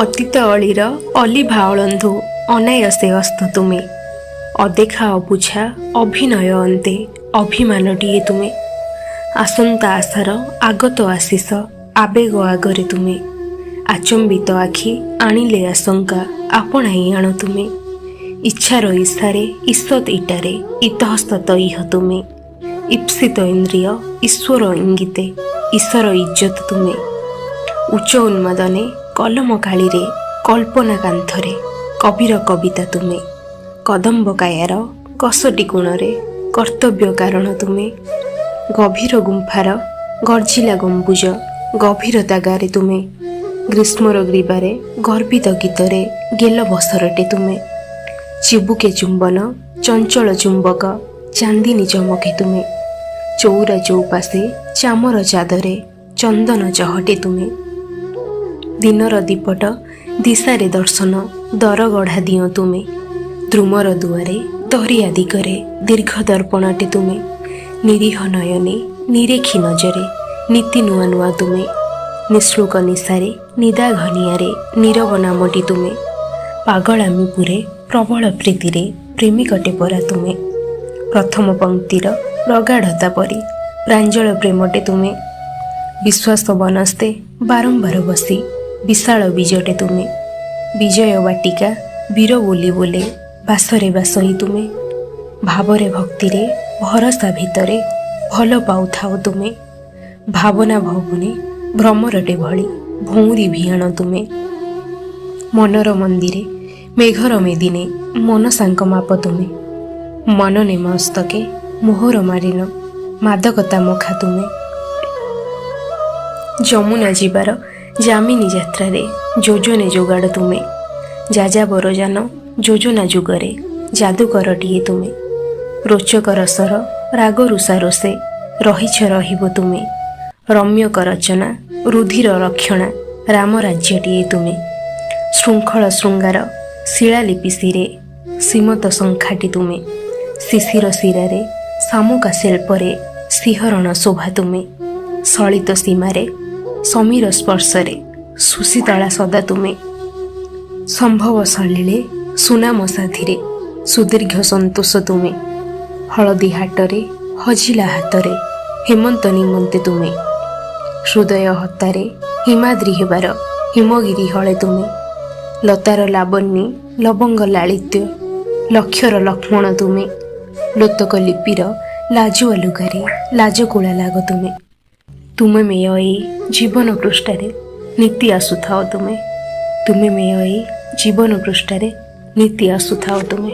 ଅତୀତ ଅଳିର ଅଲିଭା ଅଳନ୍ଧୁ ଅନାୟସେ ଅସ୍ତ ତୁମେ। ଅଦେଖା ଅବୁଝା ଅଭିନୟ ଅନ୍ତେ ଅଭିମାନଟିଏ ତୁମେ। ଆସନ୍ତା ଆଶାର ଆଗତ ଆଶିଷ ଆବେଗ ଆଗରେ ତୁମେ। ଆଚମ୍ବିତ ଆଖି ଆଣିଲେ ଆଶଙ୍କା ଆପଣାଇ ଆଣ ତୁମେ। ଇଚ୍ଛାର ଇଶାରେ ଈଷତ୍ ଇଟାରେ ଇତଃସ୍ତତ ଇହ ତୁମେ। ଈପ୍ସିତ ଇନ୍ଦ୍ରିୟ ଈଶ୍ୱର ଇଙ୍ଗିତେ ଈଶର ଇଜ୍ଜତ ତୁମେ। ଉଚ୍ଚ ଉନ୍ମାଦନେ କଲମ କାଳିରେ କଳ୍ପନା କାନ୍ଥରେ କବିର କବିତା ତୁମେ। କଦମ୍ବ କାୟାର କଷଟି କୋଣରେ କର୍ତ୍ତବ୍ୟ କାରଣ ତୁମେ। ଗଭୀର ଗୁମ୍ଫାର ଗର୍ଜିଲା ଗମ୍ବୁଜ ଗଭୀରତା ଗାରେ ତୁମେ। ଗ୍ରୀଷ୍ମର ଗ୍ରୀବାରେ ଗର୍ବିତ ଗୀତରେ ଗେଲ ବସରଟେ ତୁମେ। ଚିବୁକେ ଚୁମ୍ବନ ଚଞ୍ଚଳ ଚୁମ୍ବକ ଚାନ୍ଦିନୀ ଚମକେ ତୁମେ। ଚଉରା ଚଉପାଶେ ଚାମର ଚାଦରେ ଚନ୍ଦନ ଚହଟେ ତୁମେ। ଦିନର ଦୀପଟ ଦିଶାରେ ଦର୍ଶନ ଦରଗଢ଼ା ଦିଅ ତୁମେ। ଦ୍ରୁମର ଦୁଆରେ ଦରିଆ ଦିଗରେ ଦୀର୍ଘ ଦର୍ପଣଟେ ତୁମେ। ନିରୀହ ନୟନେ ନିରେଖି ନଜରେ ନୀତି ନୂଆ ନୂଆ ତୁମେ। ନିଃଶୁଳ୍କ ନିଶାରେ ନିଦାଘ ନିଆଁରେ ନୀରବ ନାମଟି ତୁମେ। ପାଗଳାମି ପୁରେ ପ୍ରବଳ ପ୍ରୀତିରେ ପ୍ରେମିକଟେ ପରା ତୁମେ। ପ୍ରଥମ ପଙ୍କ୍ତିର ପ୍ରଗାଢ଼ତା ପରି ପ୍ରାଞ୍ଜଳ ପ୍ରେମଟେ ତୁମେ। ବିଶ୍ୱାସ ବନସ୍ତେ ବାରମ୍ବାର ବସି ବିଶାଳ ବୀଜଟେ ତୁମେ। ବିଜୟ ବାଟିକା ବୀର ବୋଲି ବୋଲେ ବାସରେ ବାସଇ ତୁମେ। ଭାବରେ ଭକ୍ତିରେ ଭରସା ଭିତରେ ଭଲ ପାଉଥାଅ ତୁମେ। ଭାବନା ଭବନେ ଭ୍ରମରଟେ ଭଳି ଭଉଁରୀ ଭିଆଣ ତୁମେ। ମନର ମନ୍ଦିରେ ମେଘର ମେଦିନେ ମନସାଙ୍କ ମାପ ତୁମେ। ମନନେ ମସ୍ତକେ ମୋହର ମାରିନ ମାଦକତା ମଖା ତୁମେ। ଯମୁନା ଯିବାର ଯାମିନୀ ଯାତ୍ରାରେ ଯୋଜନେ ଯୋଗାଡ଼ ତୁମେ। ଯାଯାବର ଯାନ ଯୋଜନା ଯୁଗରେ ଯାଦୁକରଟିଏ ତୁମେ। ରୋଚକ ରସର ରାଗ ରୁଷା ରୋଷେ ରହିଛ ରହିବ ତୁମେ। ରମ୍ୟକ ରଚନା ରୁଧିର ରକ୍ଷଣା ରାମ ରାଜ୍ୟଟିଏ ତୁମେ। ଶୃଙ୍ଖଳ ଶୃଙ୍ଗାର ଶିଳାଲିପି ଶିରେ ସୀମତ ଶଙ୍ଖାଟି ତୁମେ। ଶିଶିର ଶିରାରେ ଶାମୁକା ଶିଳ୍ପରେ ଶିହରଣ ଶୋଭା ତୁମେ। ସଳିତ ସୀମାରେ ସମୀର ସ୍ପର୍ଶରେ ସୁଶୀତଳା ସଦା ତୁମେ। ସମ୍ଭବ ସଲିଳେ ସୁନାମ ସାଥିରେ ସୁଦୀର୍ଘ ସନ୍ତୋଷ ତୁମେ। ହଳଦୀ ହାଟରେ ହଜିଲା ହାତରେ ହେମନ୍ତ ନିମନ୍ତେ ତୁମେ। ହୃଦୟ ହତାରେ ହିମାଦ୍ରି ହେବାର ହିମଗିରି ହଳେ ତୁମେ। ଲତାର ଲାବଣ୍ୟ ଲବଙ୍ଗ ଲାଳିତ୍ୟ ଲକ୍ଷ୍ୟର ଲକ୍ଷ୍ମଣ ତୁମେ। ଲୋତକ ଲିପିର ଲାଜୁଆ ଲୁଗାରେ ଲାଜକୁଳା ଲାଗ ତୁମେ। ତୁମେ ମେୟ ଏଇ ଜୀବନ ପୃଷ୍ଠାରେ ନୀତି ଆସୁଥାଅ ତୁମେ। ତୁମେ ମେୟ ଏଇ ଜୀବନ ପୃଷ୍ଠାରେ ନୀତି ଆସୁଥାଅ ତୁମେ।